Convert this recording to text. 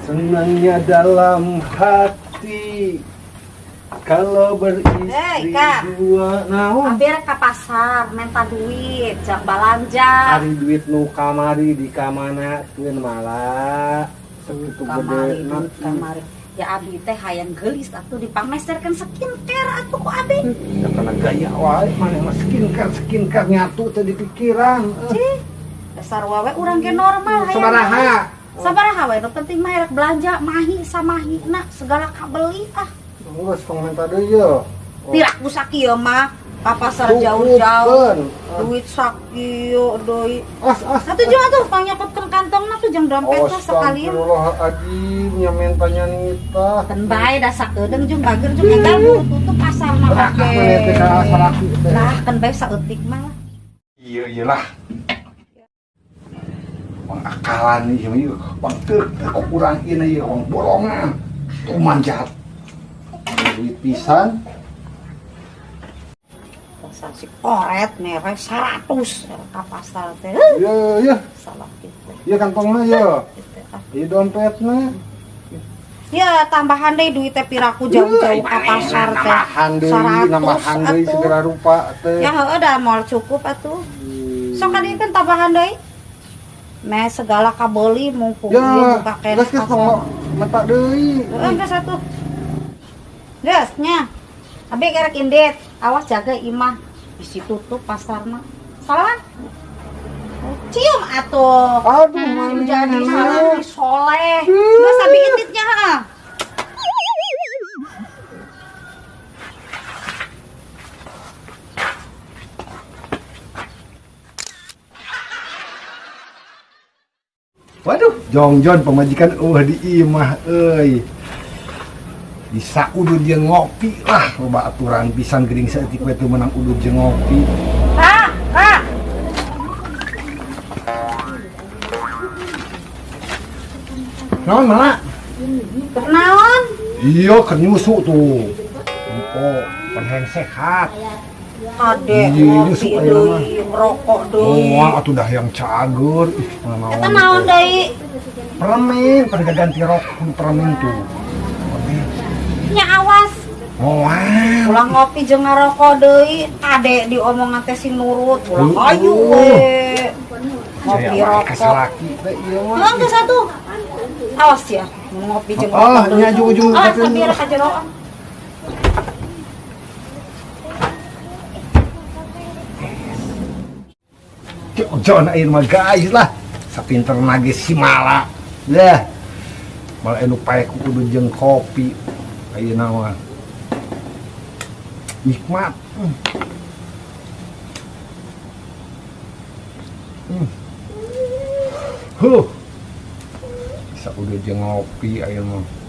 Senangnya dalam hati kalau beristri Hei, Kak. dua naon. Abi rek ka pasar minta duit, jang balanja. Ari duit nu kamari di kamanakeun malah sakitu Kamari gede duit kamari. Ya abi teh hayang geulis atuh dipameserkeun skincare atuh ku abi. Ya kana gaya wae maneh mah skincare skincare nyatu teh di pikiran. Cih, dasar wae urang ge normal hayang. Sabaraha? Sabaraha wae nu penting mah rek belanja mahi samahina segala kabeli ah. Geus tong minta deui ye. Piraku sakieu mah ka pasar jauh-jauh. Duit sakieu deui. Os os. Atuh jeung atuh pangnyokotkeun kantongna tuh jeung dompetna sekalian. Astagfirullahaladzim, nya mentanya nita. Kan bae da sakedeung jeung bager jeung enggal buru tutup pasarna Berakah maneh teh ka salaki teh. Lah kan bae saeutik mah lah. Iya iyalah. Wang akalan ieu ieu, wang teuk teu kurang ieu ieu wang bolongan. Tuh manjat. Duit pisan. Pasar si koret mere 100 ka pasar teh. Iya iya, Salah kitu. iya kantongna ye. Kitu ah. Ieu dompetna. Ya tambahan deui duit teh piraku jauh-jauh ka pasar teh. Nambahan deui 100 atuh. segala rupa teh. Ya heueuh da moal cukup atuh. Sok kadieu kan tambahan deui. Me segala kabeuli mumpung Ya, ieu buka keneh geus geus pasar. tong mata deui. Heeh, geus atuh. Geus nya. Abi kerek indit, awas jaga imah. Bisi tutup pasarna. Salaman. Cium atuh. Aduh, mana Jadi salaki soleh. Geus abi inditnya heeh. Waduh, jongjon pemajikan eueuh di imah euy. Bisa udud jeung ngopi lah, loba aturan pisan geuning saeutik we teu meunang udud jeung ngopi. Kak, Kak. Naon malah? Naon? Iya, keur nyusu tuh. Empo, penheng sehat. Ade, Iya, nyusu ngopi ayeuna mah. deui, ngerokok deui. Moal atuh dah yang cager. Ih, naon. Eta naon deui? Permen, pada ganti rok kudu permen tuh. Permen. Nya awas. Moal. Ulah ngopi jeung ngarokok deui, ade diomongan teh sing nurut, ulah Heeh. hayu we. Ngopi Jaya wae ka rokok. salaki teh ieu mah. Heeh, geus atuh. Awas ya, mun ngopi jeung Oh, rokok deui. nya ujung-ujung Awas tapi rek ka jero. Jongjon ayeuna mah guys lah. Sapinter nage si Mala. Lah. Malah anu pae ku kudu jeung kopi. Ayeuna mah. Nikmat. Huh. Bisa udah jeung ngopi ayeuna mah.